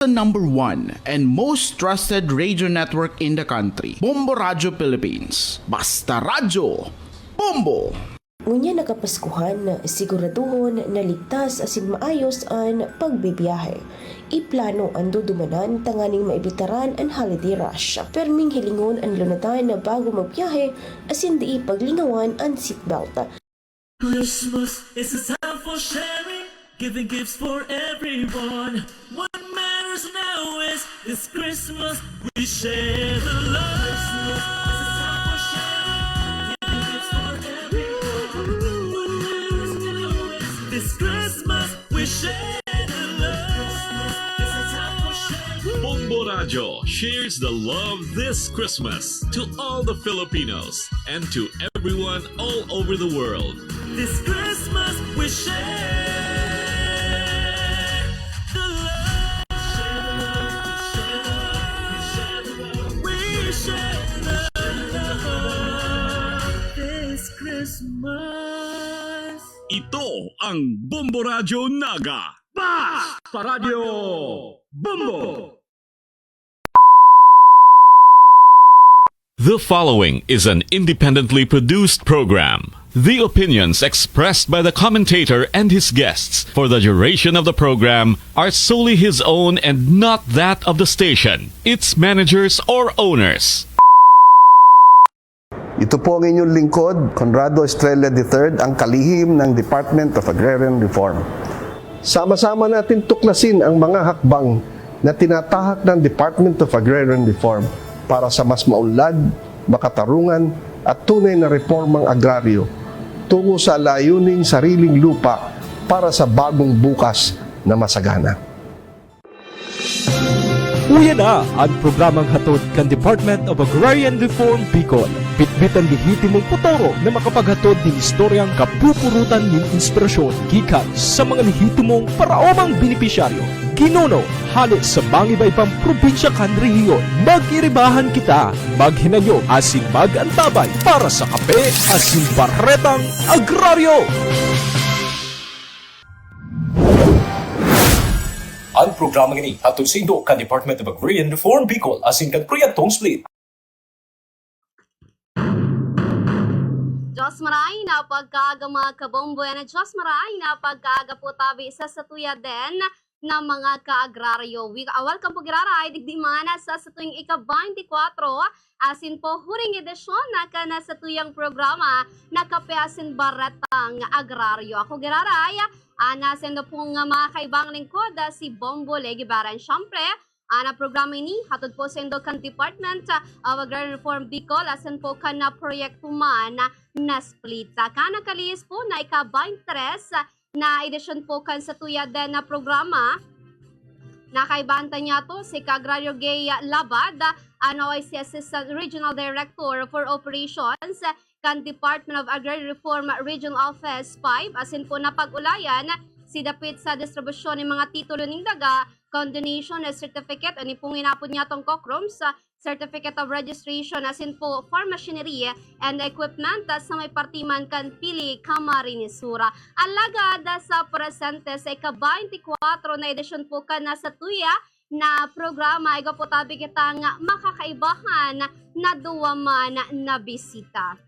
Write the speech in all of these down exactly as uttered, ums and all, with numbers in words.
the number one and most trusted radio network in the country, Bombo Radyo Philippines. Basta Radyo, Bombo! Ngunyan na Kapaskuhan, siguraduhon na ligtas asin maayos an pagbibiyahe. Iplano an dudumanan tanganing maibitaran an holiday rush. Perming hilingon an lunutan bago magbiyahe asin dai paglingawan an seatbelt. Christmas is a time for sharing, giving gifts for everyone. What matters now is this Christmas we share the love. Christmas is a time for sharing, giving gifts for everyone. What matters now is this Christmas we share the love. Bombo Radyo shares the love this Christmas to all the Filipinos and to everyone all over the world. This Christmas we share the love. We share the love. This Christmas. Ito ang Bombo Radyo Naga. Basta Radyo Bombo! The following is an independently produced program. The opinions expressed by the commentator and his guests for the duration of the program are solely his own and not that of the station, its managers, or owners. Ito po ang inyong lingkod, Conrado Estrella the third, ang kalihim ng Department of Agrarian Reform. Sama-sama natin tuklasin ang mga hakbang na tinatahak ng Department of Agrarian Reform para sa mas maunlad, makatarungan at tunay na reformang agraryo tungo sa layuning sariling lupa para sa bagong bukas na masagana. Uya na an programang hatod kan Department of Agrarian Reform Bicol. Bitbit an lehitimong potoro na makapaghatod nin istoryang kapupurutan nin inspirasyon gikan sa mga lehitimong paraomang benepisyaryo, ginuno, hale sa mga iba-ibang probinsya kan rehiyon. Mag-iribahan kita, maghinanyog asin mag-antabay para sa kape asin baretang agraryo. An programa ini hatod saindo kan Department of Agrarian Reform Bicol asin kan Proyektong Split. Diyos maray na pagkaaga, mga kabombo, and Diyos maray na pagkaaga po tabi sa satuya din na mga kaagraryo. Wi-, ah, welcome po, giraray, digdi man sa satuyang ika-baynte kwatro, asin po huring edisyon na kan satuyang programa na Kape asin Baretang Agraryo. Ako, giraray, ah, na saindo pong, ah, mga kaibang lingkod, ah, si Bombo Legi Baran. Siyempre, ah, na programa ini hatod po saindo kan Department, ah, of Agrarian Reform Bicol, asin po kan, ah, proyekto man na Split. Ah, kan nakalihis po na ika-baynte tres, ah, na edisyon po kan satuya din na programa. Nakaibahan ta niyato si Kaagraryo Gay Labad, an O I C Assistant Regional Director for Operations kan Department of Agrarian Reform Regional Office five, asin po napag-ulayan si dapit sa distribusyon nin mga titulo nin daga, condonation certificate, ini pong inapod niyatong COCROMS, Certificate of Registration asin po for machinery and equipment sa may parti man kan Pili, Camarines Sur. Alagad sa presente sa ika-baynte kwatro na edisyon po kan satuya na programa, igwa po tabi kitang makakaibahan na duwa man na bisita.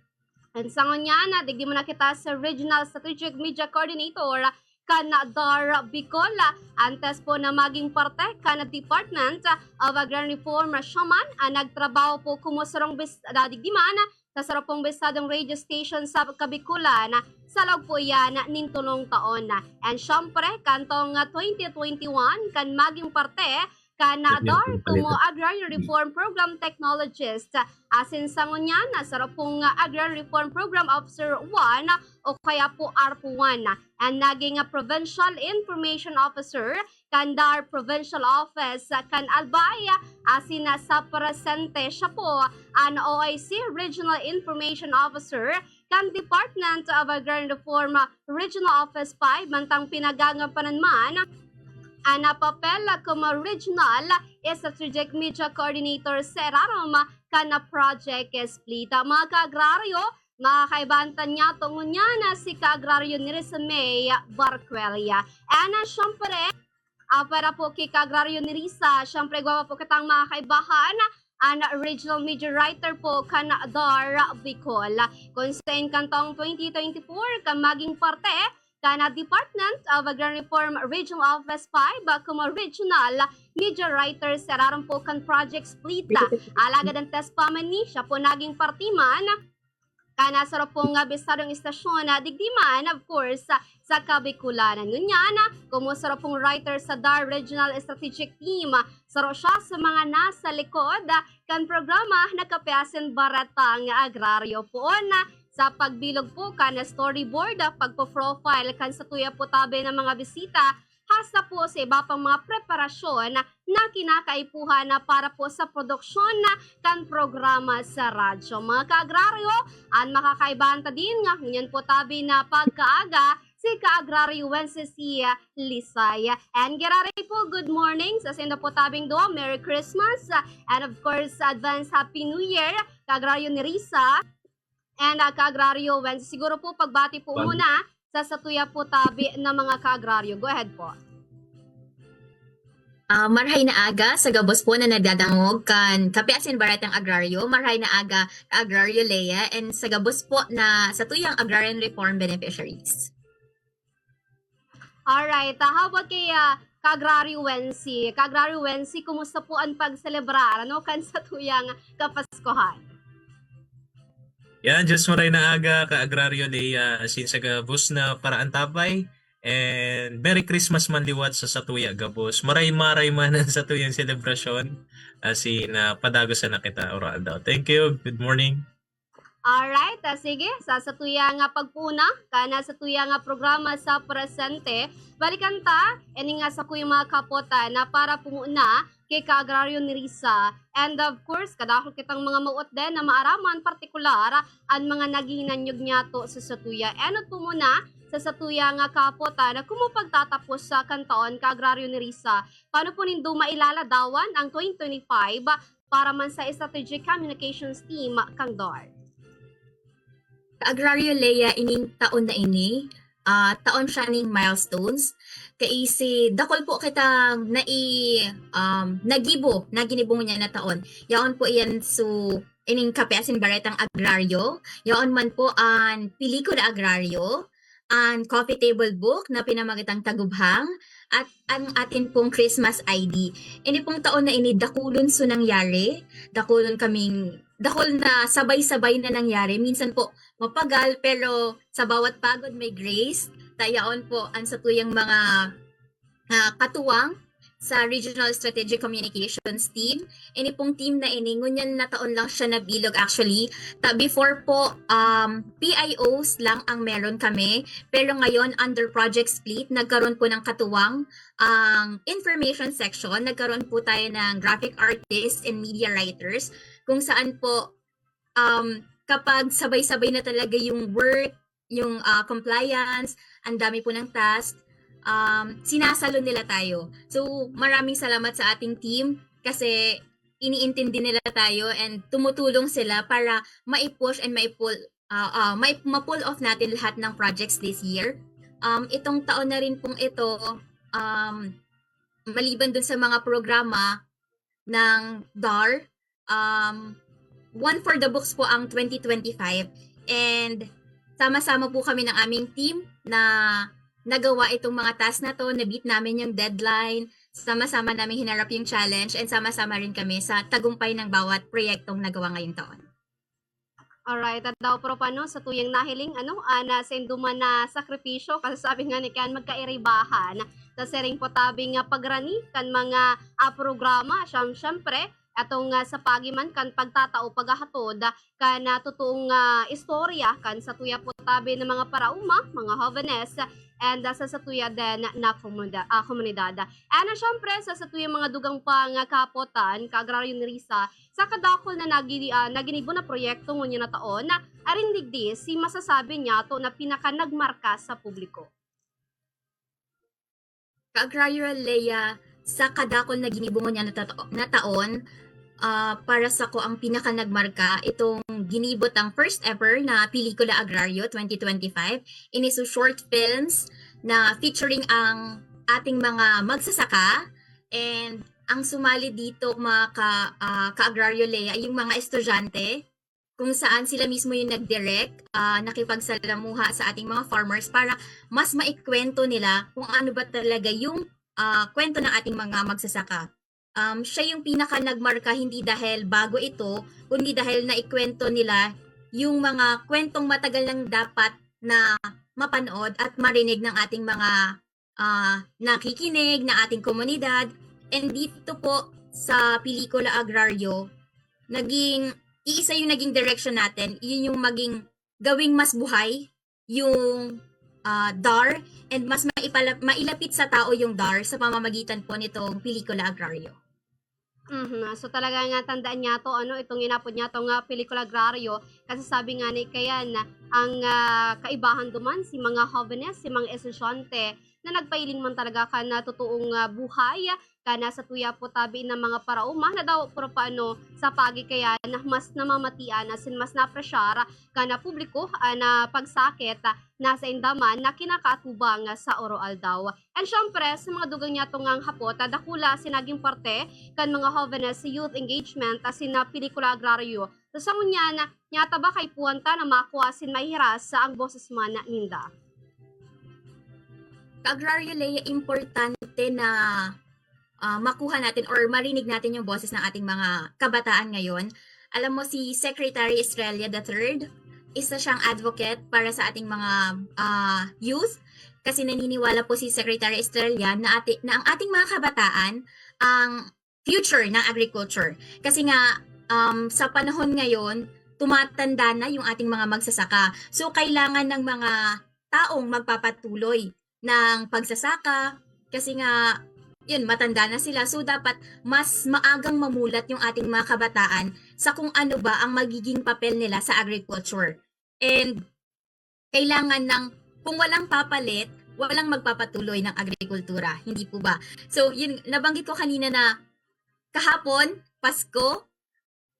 And sa ngunyan, ah, digdi muna kita sa Regional Strategic Media Coordinator kan DAR Bicol, ah, antes po na maging parte kan Department of Agrarian Reform, siya man ang nagtrabaho po kumo sarong bis-, ah, digdi man, ah, sa sarong pong bisadong radio station sa Kabikulan, ah, sa laog po iyan nin tolong taon. And syempre, kantong, ah, twenty twenty-one, kan maging parte kan DAR kumo Agrarian Reform Program Technologist. Asin sa ngunyan, saro pong Agrarian Reform Program Officer one o kaya po ARPO one, ang naging Provincial Information Officer kan DAR Provincial Office kan Albay. Asin sa presente, siya po an O I C Regional Information Officer kan Department of Agrarian Reform Regional Office five, mantang pinagagampanan man an papel komo Regional Strategic Media Coordinator sa irarom kan Project Split. Mga kaagraryo, makakaibahan ta niyato ngunyan si Kaagraryo Nerissa May Barcuella. And, ah, syempre, Ah, para po ki Kaagraryo Nerissa, siyempre igwa pa po kitang mga kaibahan, an regional media writer po kan DAR Bicol. Kun saen kan taong twenty twenty-four, kan magin parte kan Department of Agrarian Reform Regional Office five, ah, komo regional media writer sa irarom po kan Project Split. Alagad antes pa man ni, siya po nagin parte man kan saro pong, ah, bisadong estasyon na digdi man, of course, ah, sa Kabicolanan. Ngunyan, ah, komo saro pong writer sa DAR Regional Strategic Team, ah, saro siya sa mga nasa likod, ah, kan programa na Kape Asin Baretang Agraryo. Poon, ah, sa pagbilog po kan storyboard, ah, pagpo-profile kan satuya po tabi na mga bisita, hasta po sa iba pang mga preparasyon na kinakaipuhan na para po sa produksyon na kan programa sa radyo. Mga kaagraryo, an makakaibahan ta din nga ngunyan po tabi na pagkaaga si Kaagraryo Wences Lisay. And giraray po, good morning sa saindo po tabing duwa. Merry Christmas, and of course, advance Happy New Year, Kaagraryo Nerissa. And, ah, Kaagraryo Wences, siguro po pagbati po muna sa satuya po tabi na mga kaagraryo. Go ahead po. Ah, marhay na aga sa gabos po na nagdadangog kan Kape Asin Baretang Agraryo. Marhay na aga, Kaagraryo Lea, and sa gabos po na satuyang agrarian reform beneficiaries. Alright, ah, how about kay, ah, Kaagraryo Wency? Kaagraryo Wency, kumusta po an pagselebrar, ano, kan satuyang Kapaskuhan? Yan, Diyos maray na aga, Kaagraryo Lea, asin sa gabos na paraantapay. And Merry Christmas man liwat sa satuya gabos. Maray-maray man an satuyang selebrasyon. Asin, ah, padagosan na kita, Oraldo. Thank you. Good morning. Alright, ah, sige, sa satuya nga pagpuna, kan satuya nga programa sa presente, balikan ta, ini nga sakuyang mga kapotan na para pumuna ki Kaagraryo Nerissa. And of course, kadakul kitang mga mawot din na maaraman, partikular an mga naghihinanyog niyato sa satuya. Enot po muna sa satuya nga kapotan na kumo pagtatapos sa kan taon, Kaagraryo Nerissa. Paano po nindo mailalawan ang twenty twenty-five para man sa Strategic Communications Team kan DAR? Kaagraryo Lea, ining taon na ini, ah, taon siya ning milestones. Kaisi, dakul po kitang nai-, um, nagibo, na ginibo ngunyan na taon. Yaon po iyan, so, ining Kape Asin Baretang Agraryo. Yaon man po an Pelikula Agraryo, an coffee table book na pinamagatang Tagubhang, at ang atin pong Christmas I D. Ini pong taon na ini, dakulon so nangyari. Dakulon kaming, dakul na sabay-sabay na nangyari. Minsan po mapagal, pero sa bawat pagod may grace. Ta yaon po an satuyang mga, ah, katuwang sa Regional Strategic Communications Team. Ini pong team na ini, ngunyan na taon lang siya nabilog actually. Ta before po, um, P I Os lang ang meron kami. Pero ngayon, under Project Split, nagkaroon po ng katuwang ang information section. Nagkaroon po tayo ng graphic artists and media writers, kung saan po, um, kapag sabay-sabay na talaga yung work, yung, ah, compliance, ang dami po ng task, um, sinasalo nila tayo. So, maraming salamat sa ating team kasi iniintindi nila tayo and tumutulong sila para mai-push and mai-pull, ah, ah, mai-, ma-pull off natin lahat ng projects this year. Um, itong taon na rin pong ito, um, maliban dun sa mga programa ng DAR, um, one for the books po ang twenty twenty-five. And sama-sama po kami ng aming team na nagawa itong mga task na 'to, na-beat namin yung deadline, sama-sama naming hinarap yung challenge, and sama-sama rin kami sa tagumpay ng bawat proyektong nagawa ngayong taon. Alright, at daw, Prof, ano, satuyang nahiling, ano, ah, na saindo man na sakripisyo, kasi sabi nga ni Ken, magkairibahan. Sa siring po tabing, ah, pagrani kan mga, ah, programa, siyam-, siyempre, atong, ah, sa paagi man kan pagtatao, paghahatod, ah, kan, ah, totoong, ah, istorya kan satuya po tabi na mga paraoma, mga hovenes, and, ah, sa satuya din na komunida-, ah, komunidad. And, ah, siyempre, sa satuyang mga dugang pang, ah, kapotan, Kaagraryo Nerissa, sa kadakul na nagi-, ah, na ginibo na proyekto ngunyan na taon, na arin digdi si masasabi niyato na pinakanagmarka sa publiko? Kaagraryo Lea, sa kadakul na ginibo ngunyan na tato-, na taon, ah, para sako ang pinakanagmarka itong ginibo tang first ever na Pelikula Agraryo twenty twenty-five. Ini so short films na featuring ang ating mga magsasaka, and ang sumali dito, mga ka, ah, ka-agraryo, Lea, yung mga estudyante, kung saan sila mismo yung nag-direct, ah, nakipagsalamuha sa ating mga farmers para mas maikwento nila kung ano ba talaga yung, ah, kwento ng ating mga magsasaka. Um, siya yung pinaka nagmarka, hindi dahil bago ito, kundi dahil naikwento nila yung mga kwentong matagal nang dapat na mapanood at marinig ng ating mga, ah, nakikinig, na ating komunidad. And dito po sa Pelikula Agraryo, naging, iisa yung naging direction natin, yun yung maging, gawing mas buhay yung, ah, DAR, and mas maipala-, mailapit sa tao yung DAR sa pamamagitan po nitong Pelikula Agraryo. Mhm. So talaga nga tandaan niya to, ano, itong inapod niya to nga Pelikula Agraryo, kasi sabi nga ni Kayan, ang, ah, kaibahan duman si mga hovenes, si mga estudyante na nagpahiling man talaga kan, ah, totoong, ah, buhay, kan, ah, sa tuya po tabi ng mga paraoma na daw puro paano sa pagi kaya na mas namamatian asin mas napresyar kan, ah, publiko, ah, na pagsakit, ah, na sa indaman na kinakaatubang, ah, sa oro-aldaw. And syempre, sa mga dugang niya tungang hapot, ah, dakula si naging parte kan mga hovenes sa youth engagement asin na Pelikula Agraryo. So, sa ngunyan, nyata ba kaipuhan ta na makua asin mahiras sa ang boses man ninda? Ka-agraryo, Lea, importante na, ah, makuha natin or marinig natin yung boses ng ating mga kabataan ngayon. Alam mo, si Secretary Estrella the third, isa siyang advocate para sa ating mga, ah, youth. Kasi naniniwala po si Secretary Estrella na, ati-, na ang ating mga kabataan ang future ng agriculture. Kasi nga, um, sa panahon ngayon, tumatanda na yung ating mga magsasaka. So, kailangan ng mga taong magpapatuloy ng pagsasaka. Kasi nga, yun, matanda na sila. So, dapat mas maagang mamulat yung ating mga kabataan sa kung ano ba ang magiging papel nila sa agriculture. And kailangan ng, kung walang papalit, walang magpapatuloy ng agrikultura. Hindi po ba? So, yun, nabanggit ko kanina na kahapon, Pasko,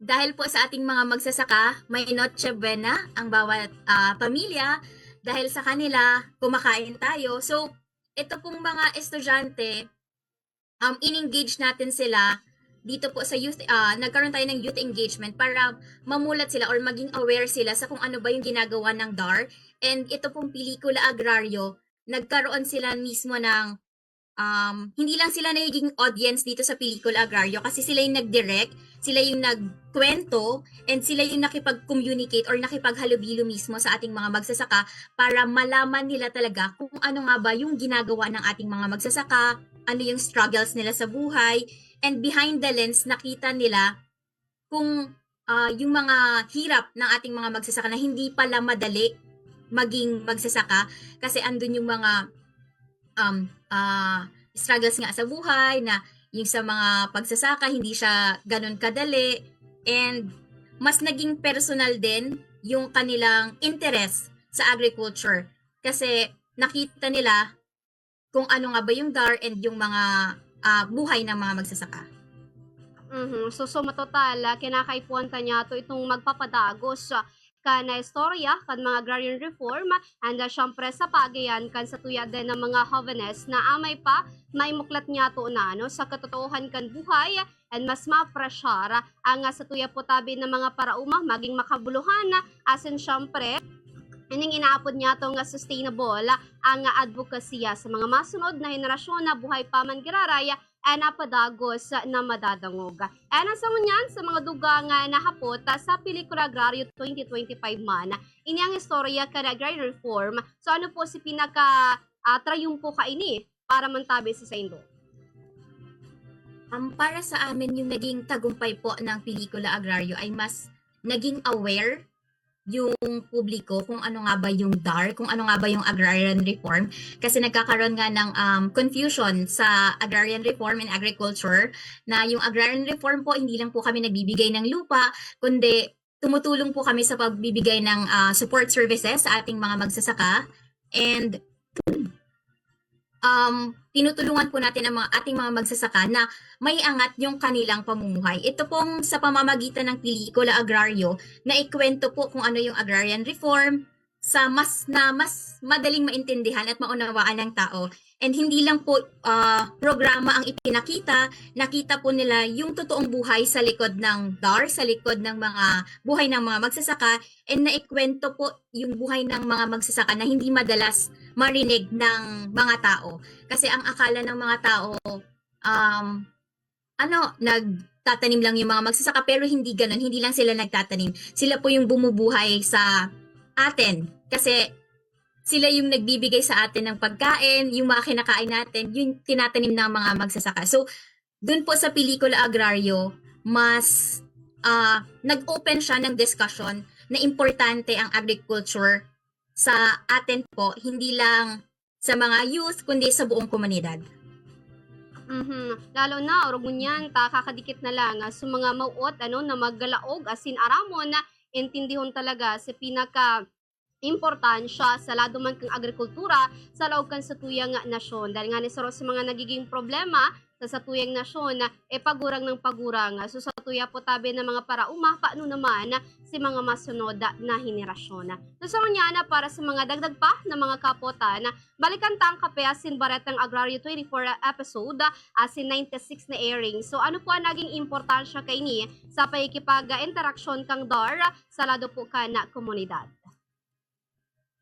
dahil po sa ating mga magsasaka, may Noche Buena ang bawat, ah, pamilya. Dahil sa kanila, kumakain tayo. So, ito pong mga estudyante, um, in-engage natin sila dito po sa youth, ah, nagkaroon tayo ng youth engagement para mamulat sila or maging aware sila sa kung ano ba yung ginagawa ng DAR. And ito pong Pelikula Agraryo, nagkaroon sila mismo ng, um, hindi lang sila nagiging audience dito sa Pelikula Agraryo kasi sila yung nag-direct, sila yung nagkwento, and sila yung nakipag-communicate or nakipaghalubilo mismo sa ating mga magsasaka para malaman nila talaga kung ano nga ba yung ginagawa ng ating mga magsasaka, ano yung struggles nila sa buhay, and behind the lens, nakita nila kung, ah, yung mga hirap ng ating mga magsasaka na hindi pala madali maging magsasaka kasi andun yung mga, um, ah, struggles nga sa buhay, na yung sa mga pagsasaka, hindi siya ganun kadali, and mas naging personal din yung kanilang interest sa agriculture kasi nakita nila kung ano nga ba yung DAR and yung mga, ah, buhay ng mga magsasaka. Mhm. So, suma total, ah, kinakaipuhan ta niya to itong magpapadagos, ah, kan istorya kan mga agrarian reform, and, ah, syempre sa pag-iyan kan sa tuya din ng mga hovenes na amay pa maimuklat niya to na, ano, sa katotoohan kan buhay, and mas mapresyar ang, ah, sa tuya po tabi ng mga parauma maging makabuluhan, asin syempre, ining inaapod niya to nga sustainable ang advokasya sa mga masunod na henerasyon na buhay pa man giraray and napadagos na madadangog. And sa ngunyan, sa mga dugang na hapot, ah, sa Pelikula Agraryo twenty twenty-five man, ini ang istorya kan agrarian reform. So ano po si pinaka, ah, trayumpo kaini para mantabi sa saindo? Um, para sa amin, yung naging tagumpay po ng Pelikula Agraryo ay mas naging aware yung publiko kung ano nga ba yung DAR, kung ano nga ba yung agrarian reform. Kasi nagkakaroon nga ng, um, confusion sa agrarian reform and agriculture, na yung agrarian reform po, hindi lang po kami nagbibigay ng lupa, kundi tumutulong po kami sa pagbibigay ng, ah, support services sa ating mga magsasaka. And, um, tinutulungan po natin ang mga, ating mga magsasaka na maiangat yung kanilang pamumuhay. Ito pong sa pamamagitan ng Pelikula Agraryo, naikwento po kung ano yung agrarian reform, sa mas na mas madaling maintindihan at maunawaan ng tao. And hindi lang po ah, programa ang ipinakita, nakita po nila yung totoong buhay sa likod ng DAR, sa likod ng mga buhay ng mga magsasaka, and naikwento po yung buhay ng mga magsasaka na hindi madalas marinig ng mga tao. Kasi ang akala ng mga tao, um, ano, nagtatanim lang yung mga magsasaka, pero hindi ganun, hindi lang sila nagtatanim. Sila po yung bumubuhay sa atin. Kasi sila yung nagbibigay sa atin ng pagkain, yung mga kinakain natin, yung tinatanim ng mga magsasaka. So, dun po sa pelikula Agraryo, mas ah, nag-open siya ng discussion na importante ang agriculture sa atin po, hindi lang sa mga youth, kundi sa buong komunidad. Mhm. Lalo na, orog ngunyan, ta kakadikit na lang ah, sa mga mauot ano, na maggalaog asin aramon na intindihon talaga sa pinaka importansya sa lado man kan agrikultura sa laog kan satuyang nasyon. Dahil ngani saro sa mga nagiging problema sa satuyang nasyon na e pagurang ng pagurang. So satuya po tabi na mga paraoma, paano naman si mga masunod na henerasyon. So sa ngunyan, para sa mga dagdag pa na mga kapotan, balikan ta ang Kape asin Baretang Agraryo twenty-four episode asin ninety-six na airing. So ano po ang naging importansya kaini sa pakikipag-interaksyon kang DAR sa lado po kan komunidad?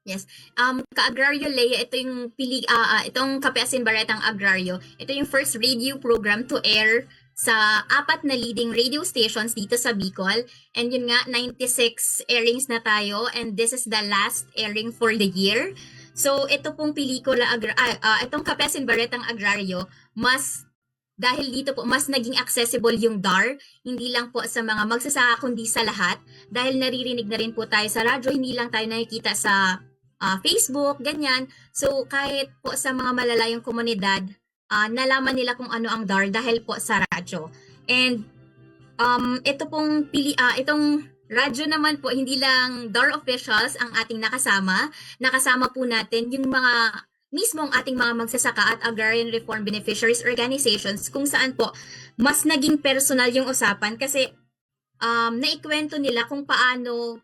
Yes. Um, ka-agraryo, Lea, ito yung pili, ah, ah, itong Kape asin Baretang Agraryo, ito yung first radio program to air sa apat na leading radio stations dito sa Bicol. And yun nga, ninety-six airings na tayo, and this is the last airing for the year. So, ito pong pelikula, agra- ah, ah, itong Kape asin Baretang Agraryo, mas dahil dito po, mas naging accessible yung DAR, hindi lang po sa mga magsasaka kundi sa lahat. Dahil naririnig na rin po tayo sa radyo, hindi lang tayo nakikita sa ah, Facebook, ganyan. So kahit po sa mga malalayong komunidad, ah, nalaman nila kung ano ang DAR dahil po sa radyo. And um, ito pong pili, ah, itong radyo naman po, hindi lang DAR officials ang ating nakasama. Nakasama po natin yung mga mismong ating mga magsasaka at agrarian reform beneficiaries organizations kung saan po mas naging personal yung usapan kasi um, naikwento nila kung paano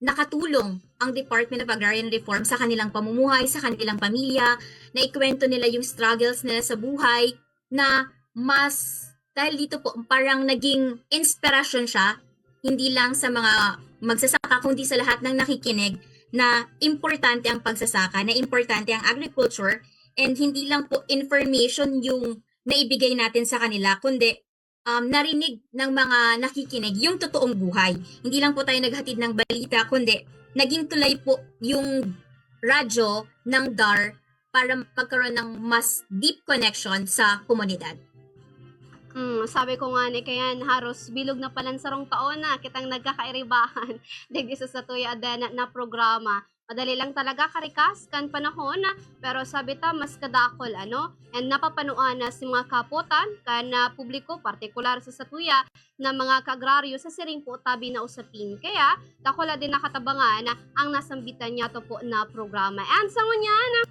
nakatulong ang Department of Agrarian Reform sa kanilang pamumuhay, sa kanilang pamilya, naikwento nila yung struggles nila sa buhay na mas dahil dito po parang naging inspirasyon siya hindi lang sa mga magsasaka kundi sa lahat ng nakikinig na importante ang pagsasaka, na importante ang agriculture, and hindi lang po information yung naibigay natin sa kanila kundi um, narinig ng mga nakikinig yung totoong buhay. Hindi lang po tayo naghatid ng balita kundi naging tulay po yung radyo ng DAR para magkaroon ng mas deep connection sa komunidad. Hmm, sabi ko nga ni kayan, haros bilog na palan sarong taon na kitang nagkakairibahan digdi sa satuya din na programa. Madali lang talaga karikas kan panahon, pero sabi ta mas kadakol ano, and napapanuan na si mga kapotan kan uh, publiko, partikular sa satuya na mga kaagraryo sa siring po tabi na usapin. Kaya dakula din nakatabangan ang nasambitan niya to po na programa. And sa ngunyan,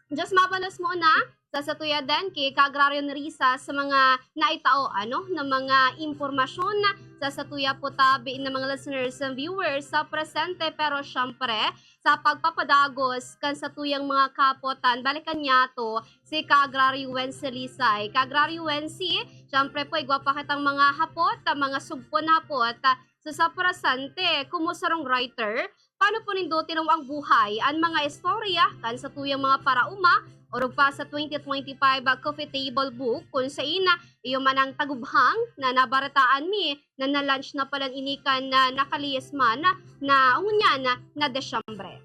Diyos mabalos mo na sa satuya din ki Kaagraryo Nerissa sa mga naitao ano na mga impormasyon sa satuya po tabi na mga listeners and viewers sa presente, pero syempre sa pagpapadagos kan satuyang mga kapotan, balikan niya to si Kaagraryo Wency Lisay. Kaagraryo Wency, syempre po igwa pa kitang mga hapot, mga sugpon na hapot. So sa presente, kumusta rong writer? Paano po nindo tinaw ang buhay, an mga istorya kan satuyang mga paraoma, orog pa sa twenty twenty-five Coffee Table Book, kun sain iyo man ang tagubhang na nabaretaan mi na na-launch na palan ini kan na nakalihis man na ngunyan na Desyembre.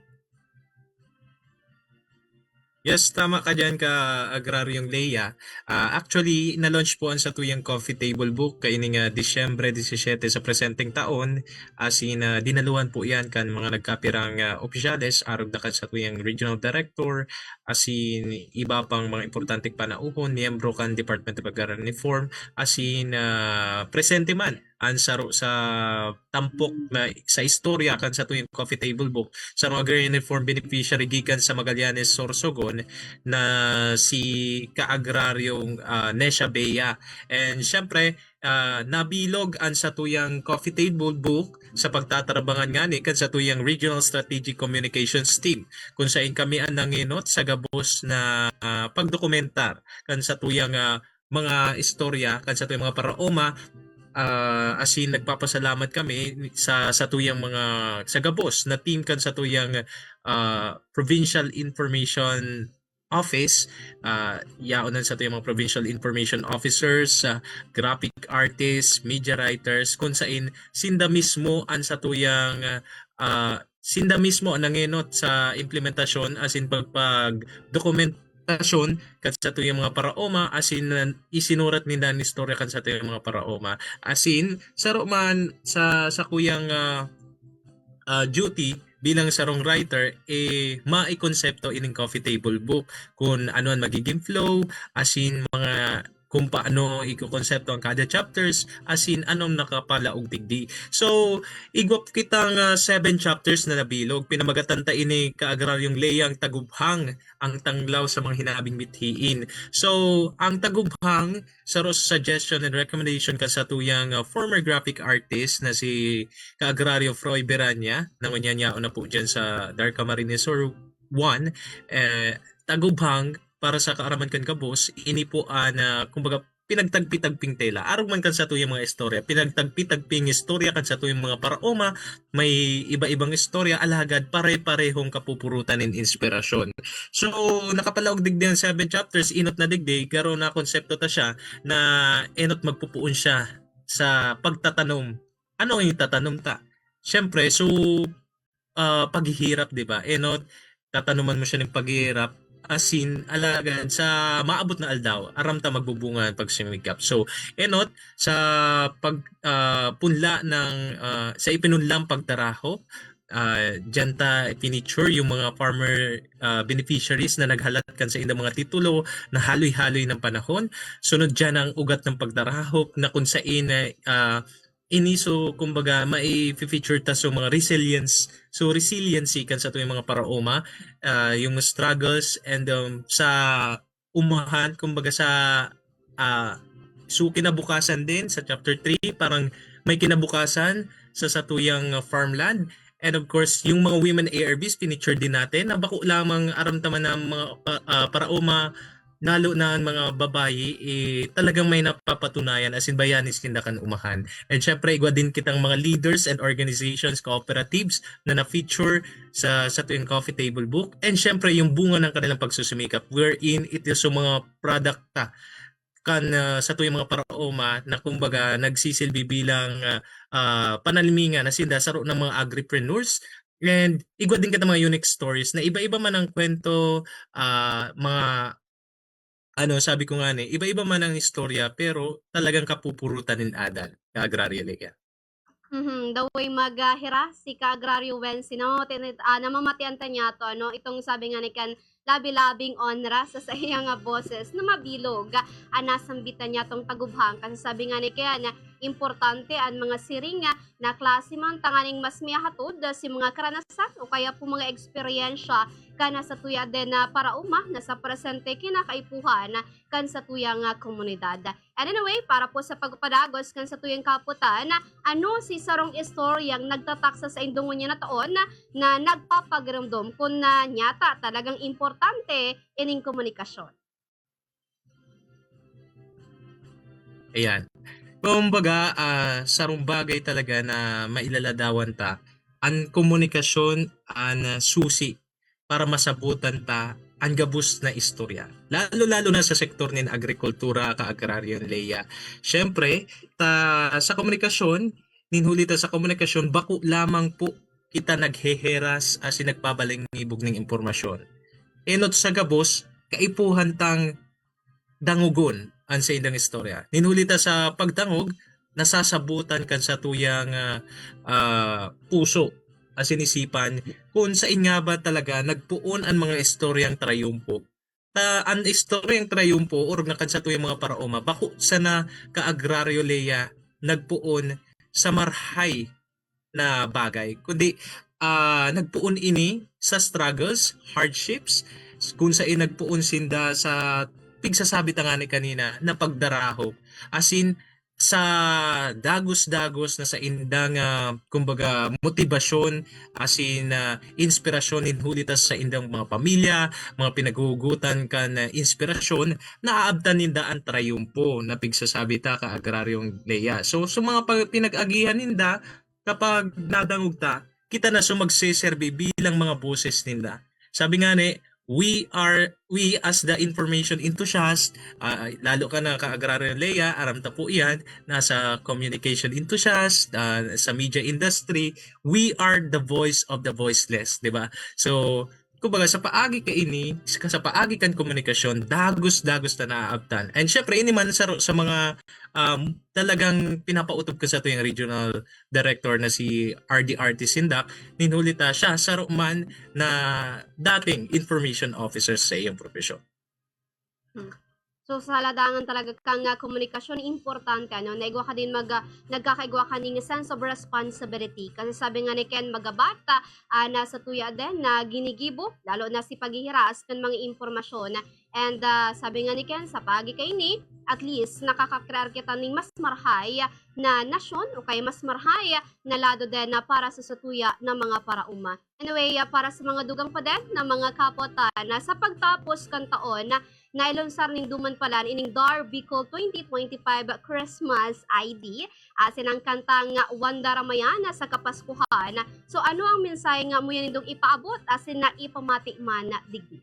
Yes, tama ka diyan, Kaagraryong Lea. Ah, actually, na-launch po an satuyang Coffee Table Book kaining ah, Disyembre disisete sa presenteng taon. Asin ah, dinaluhan po yan kan mga nagkapirang ah, opisyales, arog na kan satuyang regional director, asin iba pang mga importanteng panauhon, miyembro kan Department of Agrarian Reform, asin ah, presente man an saro sa tampok na sa istorya kan satuyang coffee table book, sarong agrarian reform beneficiary gikan sa Magallanes, Sorsogon, na si Kaagraryong, ah, Nesha Bea. And siyempre, ah, nabilog an satuyang coffee table book sa pagtatarabangan ngani kan satuyang Regional Strategic Communications Team, kun saen kami an nangenot sa gabos na, ah, pagdokumentar kan satuyang, ah, mga istorya kan satuyang mga paraoma, ah, asin nagpapasalamat kami sa satuyang mga, sa gabos na team kan satuyang, ah, Provincial Information Office, ah, yaon an satuyang mga provincial information officers, ah, graphic artists, media writers, kun saen sinda mismo an satuyang, ah, sinda mismo an nangenot sa implementasyon asin pagpagdokumentasyon kan satuyang mga paraoma, asin isinurat ninda an istorya kan satuyang mga paraoma. Asin saro man sa sakuyang, ah, ah, duty bilang sarong writer, eh, maikonsepto ining coffee table book, kun ano an magiging flow, asin mga kung paano ikokonsepto ang kada chapters, asin anong nakapalaog digdi. So, igwa po kitang, ah, seven chapters na nabilog. Pinamagatan ta ini, Kaagraryong Lea, ang Tagubhang, ang Tanglaw sa mga Hinabing Mithiin. So, ang Tagubhang, saro sa suggestion and recommendation kan satuyang, ah, former graphic artist na si Kaagraryo Froy Berania, na ngunyan yaon na po dyan sa Dar Camarines Sur one. Eh, Tagubhang, para sa kaaraman kan gabos, ini po an, ah, kumbaga, pinagtagpi-tagping tela. Arog man kan satuyang mga istorya, pinagtagpi-tagping istorya kan satuyang mga paraoma, may iba-ibang istorya, alagad pare-parehong kapupurutan nin inspirasyon. So, nakapalaog digdi an seven chapters, enot na digdi, garo na konsepto ta siya na enot magpupuon siya sa pagtatanom. Ano ang itatanom ta? Siyempre, so, ah, paghihirap, di ba? Enot, tatanuman mo siya nin paghihirap, asin, alagad sa maabot na aldaw, aram ta magbubunga an pagsumikap. So, enot, sa pag, ah, punla ng, ah, sa ipinunlang pagtaraho, ah, diyan ta pinicture yung mga farmer, ah, beneficiaries na naghalat kan saindang mga titulo na haloy-haloy ng panahon. Sunod diyan ang ugat ng pagtaraho na kung sain, ah, ini, so, kumbaga, mai-feature ta so mga resilience, so resiliency kan satuyang mga paraoma, ah, yung struggles and, um, sa umahan, kumbaga, sa, ah, so kinabukasan din sa chapter three, parang may kinabukasan sa satuyang, ah, farmland. And of course, yung mga women A R Bs, pinicture din natin na bako lamang aram ta man na mga, ah, ah, paraoma, lalo na ang mga babayi, eh, talagang may napapatunayan, as in, bayani sinda kan umahan. And syempre, igwa din kitang mga leaders and organizations, cooperatives na na-feature sa, satuyang coffee table book. And syempre, yung bunga ng kanilang pagsusumikap, wherein it is yung mga product ta kan, ah, satuyang mga paraoma na, kumbaga, nagsisilbi bilang, ah, ah, panalimingan na sinda saro ng mga agripreneurs. And igwa din kita mga unique stories na iba-iba man ang kwento, ah, mga, ano, sabi ko nga ni, iba-iba man ang istorya, pero talagang kapupurutan nin adan, Kaagraryo Lea. Mhm, the way mag, ah, hira si Kaagraryo Wensi, namamati-, ah, namamatian ta niya to, ano, itong sabi nga ni kan labi-labing onra sa saiyang, ah, boses na mabilog, ah, an nasambitan niya tong Tagubhang. Kasi sabi nga ni kaya na importante an mga siring, ah, na klase man tanganing mas miyahatod, ah, si mga karanasan o kaya po mga eksperyensya kan satuya din na paraoma na sa presente kinakaipuhan kan satuyang, ah, komunidad. And anyway, para po sa pagpadagos kan satuyang kaputan, ano si sarong istoryang nagtatak sa saindong ngunyan na taon na, na nagpapagiromdom kun na nyata talagang importante ining komunikasyon? Ayan. Kumbaga, ah, sarong bagay talaga na mailaladawan ta, an komunikasyon an, ah, susi para masabotan ta an gabos na istorya. Lalo-lalo na sa sektor nin agrikultura, Kaagraryo Lea. Siyempre, ta, sa komunikasyon, nin huli ta sa komunikasyon, bako lamang po kita nagheheras asin nagbabalangibog nin impormasyon. Enot sa gabos, kaipuhan tang dangogon an saindang istorya. Nin huli ta sa pagdangog, nasasabotan kan satuyang, ah, ah, puso asin isipan kun saen nga ba talaga nagpoon an mga istoryang trayumpo. Ta, an istoryang trayumpo, orog na kan satuyang mga paraoma, bako sana, Kaagraryo Lea, nagpoon sa marhay na bagay, kundi, ah, nagpoon ini sa struggles, hardships, kung sain nagpoon sinda sa pigsasabi ta ngani kanina na pagdarahop. As in, sa dagos-dagos na saindang, ah, kumbaga, motibasyon, as in, ah, inspirasyon nin huli ta sa saindang mga pamilya, mga pinaghuhugutan kan, ah, inspirasyon, naaabtan ninda an trayumpo na pigsasabi ta, Ka-agraryong Lea. So, sa mga pag-, pinag-agihan ninda, kapag nadangog ta, kita na so magseserbi bilang mga boses ninda. Sabi nga ni, we are, we as the information enthusiast, ah, lalo ka na, Ka-agraryong Lea, aram ta po iyan, nasa communication enthusiast, ah, sa media industry, we are the voice of the voiceless, di ba? So, kumbaga, sa paagi kaini, sa, sa paagi kan komunikasyon, dagos-dagos ta naaabtan. And syempre, ini man sa, sa mga, um, talagang pinapautob ka satuyang regional director na si R D Artis Sindak, nin huli ta siya, saro man na dating information officer sa iyang propesyon. Hmm. So, sa ladangan talaga kang, ah, komunikasyon, importante, ano, na igwa ka din mag, ah, nagkakaigwa ka ning sense of responsibility. Kasi sabi nga ni Ken, magabat, ah, ah, na satuya din na ginigibo, lalo na si paghihiras kan mga impormasyon. And, ah, sabi nga ni Ken, sa paagi kaini, at least, nakakakrear kita ning mas marhay na nasyon o kaya mas marhay na lado din na para sa satuya na mga paraoma. Anyway, ah, para sa mga dugang pa din na mga kapot, ah, na sa pagtapos kan taon, na nailunsar nin duman pala ining DAR Bicol twenty twenty-five Christmas I D, asin ang kantang Wanda Ramayan sa Kapaskuhan. So, ano ang mensahe nga muya nindong ipaabot asin na ipamati man digdi?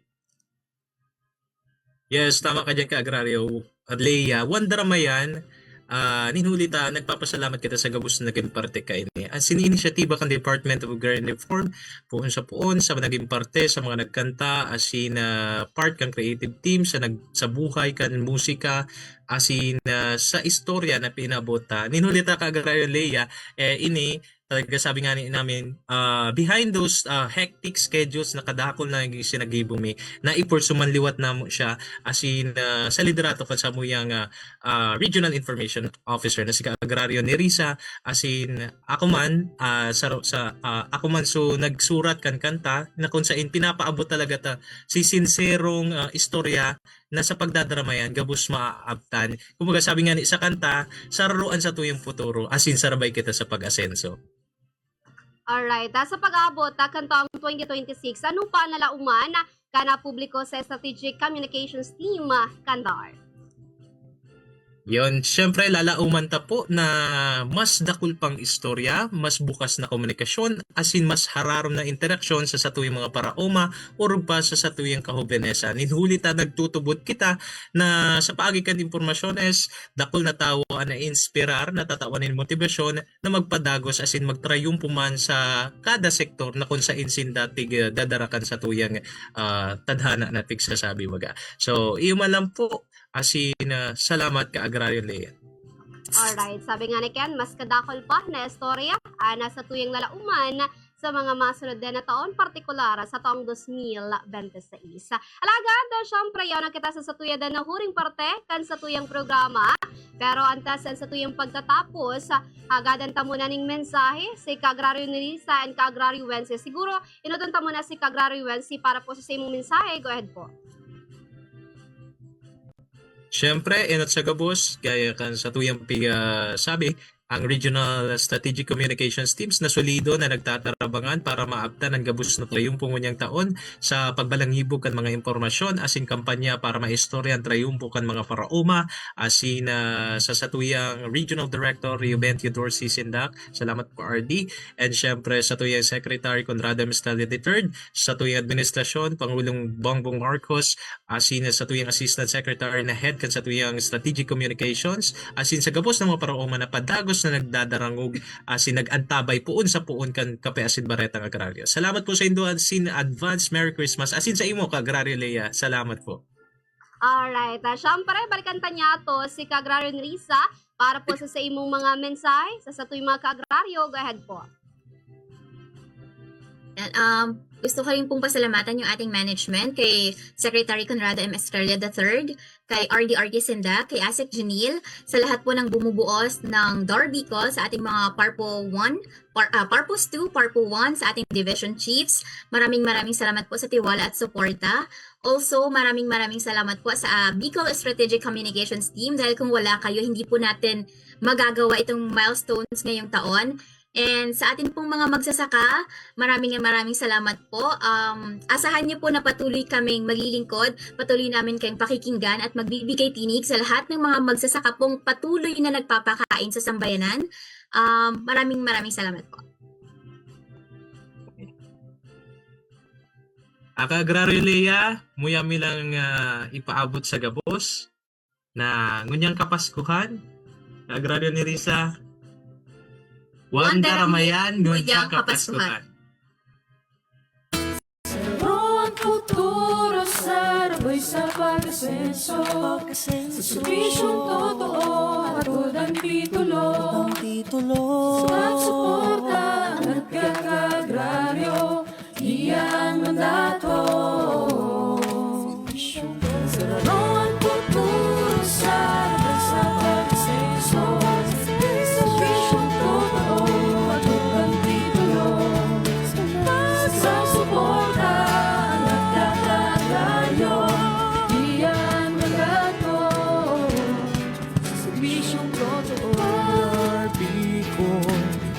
Yes, tama ka diyan, Ka-agraryo. Lea, Wanda Ramayan, ah, nin huli ta, nagpapasalamat kita sa gabos na naging parte kaini. Asin inisyatiba kan Department of Agrarian Reform, poon sa poon, sa naging parte, sa mga nagkanta, asin, ah, part kan creative team, sa nag-, sa buhay kan musika, asin, ah, sa istorya na pinaabot ta. Nin huli ta, Ka-agraryo Lea, eh, ini, talaga sabi nga ni namin, ah, behind those, ah, hectic schedules na kadakul na gi-, sinagibo mi, naipursuman liwat namo siya, asin, ah, sa liderato kan samuyang, ah, ah, Regional Information Officer na si Ka-agraryo Nerissa, asin ako man, ah, sa, sa, ah, ako man so nagsurat kan kanta na kung sain pinapaabot talaga ta si sinserong, ah, istorya na sa pagdadrama yan, gabos maaabtan. Kumbaga, sabi nga ni, sa kanta, "Saro an satuyang futuro, asin sarabay kita sa pag-asenso." Alright. Ah, sa pag-aabot, ah, kan taong twenty twenty-six, ano pa an lalauman kan publiko sa Strategic Communications Team, ah, kan DAR? Yon, siyempre, lalauman ta po na mas dakul pang istorya, mas bukas na komunikasyon, asin mas hararom na interaksyon sa satuyang mga paraoma, orog pa sa satuyang kahobenesan. Nin huli ta nagtutubod kita na sa paagi kan impormasyones, dakul na tawo an nainspirar, natatawan nin motibasyon na magpadagos asin magtrayumpo man sa kada sektor na kun sain sinda tig-, dadarakan satuyang, ah, tadhana na pigsasabi, baga. So, iyo man lang po, asin, ah, salamat, Ka-agraryo Lea. Alright. Sabi nga ni Ken, mas kadakul pa na istorya, ah, na satuyang lalauman sa mga masunod na taon, partikular sa taong dos mil bente seis. Alagad, syempre, yaon na kita sa satuya na huring parte kan satuyang programa. Pero antes an satuyang pagtatapos, hagadan ta muna ning mensahe si Ka-agraryo Nerissa and Ka-agraryo Wences. Siguro, inodon ta muna si Ka-agraryo Wences para po sa imong mensahe. Go ahead po. Siyempre, enot sa gabos, gaya kan satuyang piga-, sabi, ang Regional Strategic Communications Teams na solido na nagtatarabangan para maabtan ang gabos na trayumpo ngunyan taon sa pagbalangibog kan mga impormasyon asin kampanya para maistorya ang trayumpo kan mga paraoma, asin, ah, sa satuyang Regional Director Rio Ben Theodore C. Sindak. Salamat po, R D. And siyempre, satuyang Secretary Conrado M. Estrella the third, satuyang administrasyon, Pangulong Bongbong Marcos, asin satuyang Assistant Secretary na head kan satuyang Strategic Communications, asin sa gabos na mga paraoma na padagos na nagdadarangog, asin nag-antabay poon sa poon kan Kape asin Baretang Agraryo. Salamat po saindo, asin advance Merry Christmas, asin sa imo, Ka-agraryo Lea. Salamat po. Alright. Ah, syempre, balikan ta niya to si Ka-agraryo Nerissa para po sa, sa imong mga mensahe sa satuyang mga ka-agraryo. Go ahead po. Yan, um, Gusto ko rin pong pasalamatan yung ating management, kay Secretary Conrado M. Estrella the third, kay R D R T Sinda, kay Asek Janil, sa lahat po ng bumubuos ng Dor Bicol, sa ating mga Parpo one, par, ah, Parpos two, Parpo one, sa ating Division Chiefs. Maraming maraming salamat po sa tiwala at suporta. Also, maraming maraming salamat po sa, ah, Bicol Strategic Communications Team, dahil kung wala kayo, hindi po natin magagawa itong milestones ngayong taon. And sa atin pong mga magsasaka, maraming maraming salamat po. Um, asahan niyo po na patuloy kaming maglilingkod, patuloy namin kayong pakikinggan at magbibigay tinig sa lahat ng mga magsasaka pong patuloy na nagpapakain sa sambayanan. Um, maraming maraming salamat po. Aka Agraryo Lea, muya mi lang, ah, ipaabot sa gabos na ngunyan Kapaskuhan, Agraryo Nerissa, Wanda Ramayan, ngunyan Kapaskuhan. Saro ang futuro, sarabay sa pag-asenso. Sa serbisyong totoo, hatod ang titulo. Sa pagsuporta, nagkakaagraryo, iyan mandato. Saro ang futuro, sarabay sa pag-asenso. Sa serbisyong totoo, hatod ang titulo. Sa suporta, nagkakaagraryo, iyan mandato. Sa serbisyong totoo. One Bar Bicol.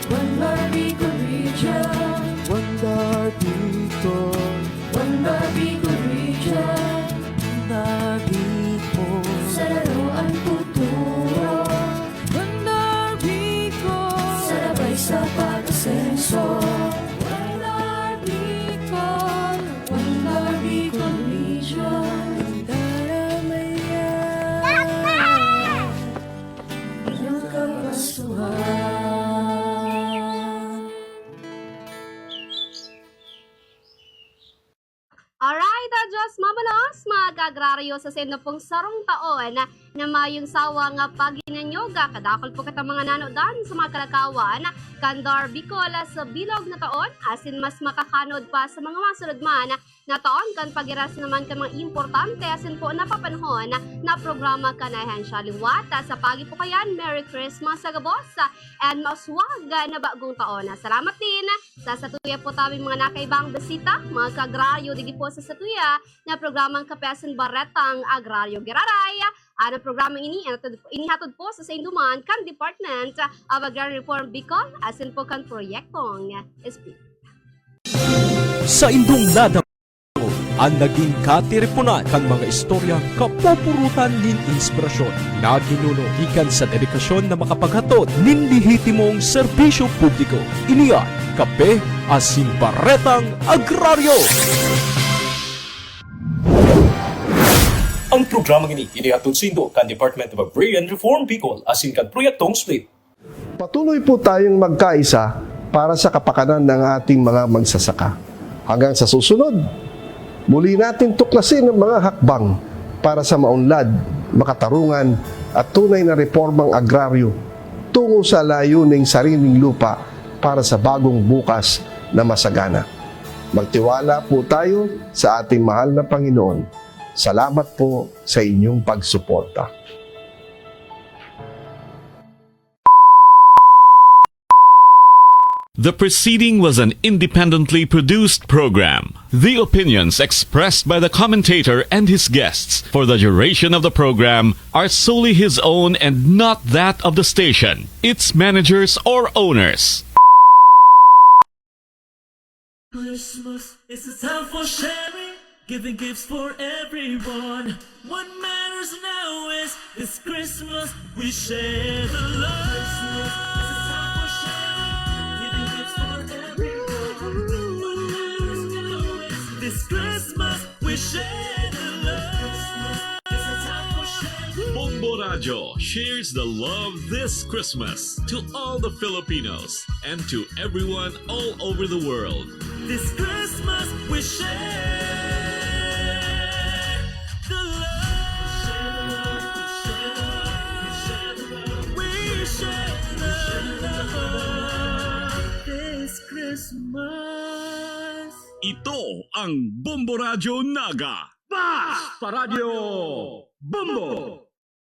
One Bar Bicol Region. One Bar Bicol. One Bar Bicol Region. One Bar Bicol. Saro ang futuro. One Bar Bicol. Sarabay sa pag-asenso. One Bar Bicol. One Bar Bicol Region. Daramayan. Inyong Kapaskuhan. Alright, ah, Diyos mabalos, mga kaagraryo, sa saindo pong sarong taon na mayong sawang, ah, paghinanyog. Kadakul po kitang mga nanodan sa mga kalakawan kan Dor Bicol, ah, sa bilog na taon, asin mas makakanod pa sa mga masunod man na taon kan paghiras naman kan mga importante asin po napapanahon na programa kan ahensya. Liwat, ah, sa pagi po kayan, Merry Christmas sa gabos, ah, and mauswag, ah, na bagong taon. Ah, salamat din sa satuya po tabing mga nakaibang bisita, mga kaagraryo, digdi po sa satuya na programang Kape asin Baretang Agraryo. Giraray, ah, an programa ini, inihatod, inihatod po sa saindo man kan Department of Agrarian Reform Bicol, asin po kan Proyektong S P. Saindong nadangog an nagin katiriponan kan mga istoryang kapupurutan nin inspirasyon na ginuno gikan sa dedikasyon na makapaghatod nin lehitimong serbisyo publiko. Ini an Kape asin Baretang Agraryo. Ang programang ini inihatod saindo kan Department of Agrarian Reform Bicol asin kan Proyektong SPLIT. Patuloy po tayong magkaisa para sa kapakanan ng ating mga magsasaka. Hanggang sa susunod, muli natin tuklasin ang mga hakbang para sa maunlad, makatarungan at tunay na reformang agraryo tungo sa layuning sariling lupa para sa bagong bukas na masagana. Magtiwala po tayo sa ating mahal na Panginoon. Salamat po sa inyong pagsuporta. The preceding was an independently produced program. The opinions expressed by the commentator and his guests for the duration of the program are solely his own and not that of the station, its managers, or owners. Christmas is a time for sharing, giving gifts for everyone. What matters now is this Christmas we share the love. Christmas is a time for sharing, giving gifts for everyone. What matters now is this Christmas we share the love. Christmas is a time for sharing. Bombo Radyo shares the love this Christmas to all the Filipinos and to everyone all over the world. This Christmas we share the love. We share the love. This Christmas. Ito ang Bombo Radyo Naga. Basta Radyo Bombo!